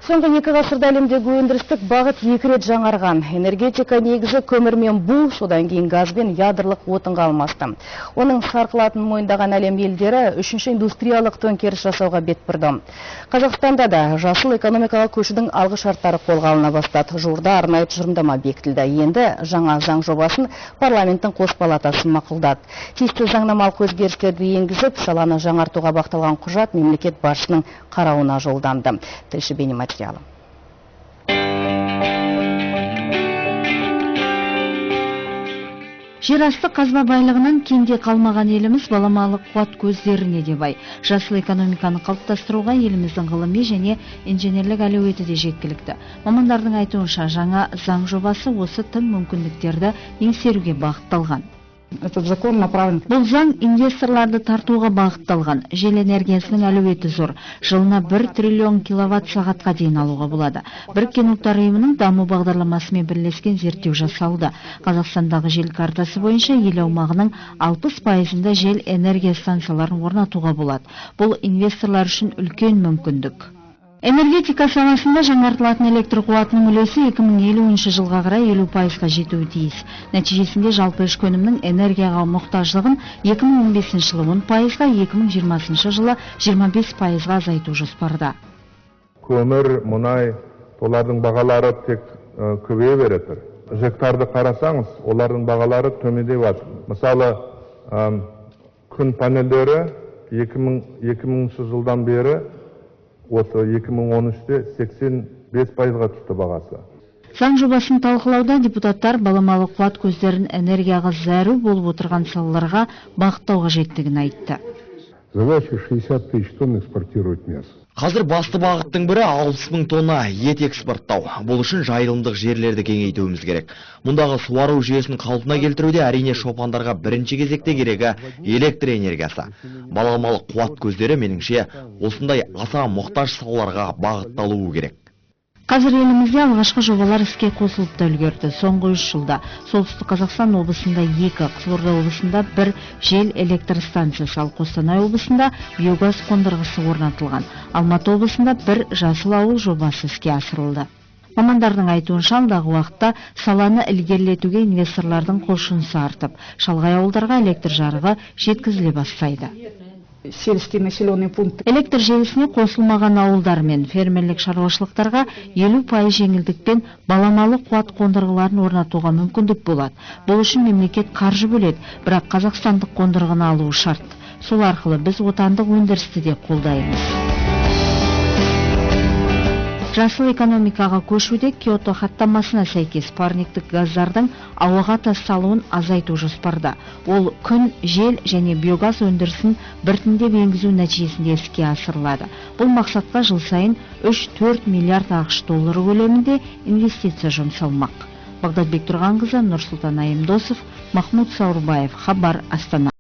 Соңғы 2 ғасырда әлемдегі өндірістік бағыт 2 рет жаңарған. Энергетика негізі көмір мен бу, содан кейін газ бен ядролық отынға алмасты. Оның сарқылатынын мойындаған әлем елдері 3-ші индустриялық төңкеріс жасауға бет бұрды. Қазақстанда да жасыл экономикаға көшудің алғы шарттары қолға алына бастады. Жуырда арнайы тұжырымдама бекітілді. Енді жаңа заң жобасын парламенттің қос палатасы мақұлдады. Тиісті заңнамалық өзгерістерді енгізіп, саланы жаңартуға бағытталған құжат мемлекет басшысының қарауына жолданды. Тілші бейнематериалы. Жерасты қазба байлығынан кенде қалмаған еліміз баламалы қуат көздеріне де бай. Жасыл экономиканы қалыптастыруға еліміздің ғылыми және инженерлік әлеуеті де жеткілікті. Мамандардың айтуынша, жаңа заң жобасы осы тың мүмкіндіктерді еңсеруге бағытталған. Этот закон направлен. Бұл заң инвесторларды тартуға бағытталған. Жел энергиясының әлеуеті зор. Жылына 1 триллион киловатт сағатқа дейін алуға болады. Біріккен Ұлттар Ұйымының даму бағдарламасымен бірлескен зерттеу жасалды. Қазақстандағы жел картасы бойынша ел аумағының 60%-ында жел энергия станцияларын орнатуға болады. Бұл инвесторлар үшін үлкен мүмкіндік. Энергетика саласында жаңартылатын электр қуатының үлесі 2050 жылға қарай 50%-ға жетуі тиіс. Нәтижесінде жалпы ішкі өнімнің энергияға мұқтаждығын 2015 жылы 10%-ға, 2020 жылы 25%-ға азайту жоспарда. Көмір, мұнай, олардың бағалары тек көбейе береді. ЖЭК-тарды қарасаңыз, олардың бағалары төмендеп жатыр. Мысалы, күн панельдері 2000 жылдан бері осы 2013-те 85%-ға түсті бағасы. Заң жобасын талқылауда депутаттар баламалы қуат көздерін энергияға зәру болып отырған салаларға бағыттау қажеттігін айтты. Задача 60 тысяч тонн экспортировать мясо. Қазір басты бағыттың бірі 60 мың тонна ет экспорттау. Бұл үшін жайылымдық жерлерді кеңейтуіміз керек. Мұндағы суару жүйесін қалпына келтіруде әрине шопандарға бірінші кезекте керегі электр энергиясы. Баламалы қуат көздері меніңше осындай аса мұқтаж салаларға бағытталуы керек. Қазір елімізде алғашқы жобалар іске қосылып та үлгерді. Соңғы 3 жылда Солтүстік Қазақстан облысында 2, Қызылорда облысында 1 жел электр станциясы, ал Қостанай облысында биогаз қондырғысы орнатылған. Алматы облысында 1 жасыл ауыл жобасы іске асырылды. Мамандардың айтуынша, алдағы уақытта саланы ілгерілетуге инвесторлардың құлшынысы артып, шалғай ауылдарға электр жарығы жеткізіле бастайды. Сельские населенные пункты. Электр желісіне қосылмаған ауылдар мен фермерлік шаруашылықтарға 50% жеңілдікпен баламалы қуат қондырғыларын орнатуға мүмкіндік болады. Бұл үшін мемлекет қаржы бөледі, бірақ қазақстандық қондырғыны алуы шарт. Сол арқылы біз отандық өндірісті де қолдаймыз. Жасыл экономикаға көшуде Киото хаттамасына сәйкес парниктік газдардың ауаға тасталуын азайту жоспарда. Ол күн, жел және биогаз өндірісін біртіндеп енгізу нәтижесінде іске асырылады. Бұл мақсатқа жыл сайын 3-4 миллиард ақш доллары көлемінде инвестиция жұмсалмақ. Бағдатбек Тұрғанқызы, Нұрсұлтан Айымдосов, Махмуд Саурбаев, Хабар, Астана.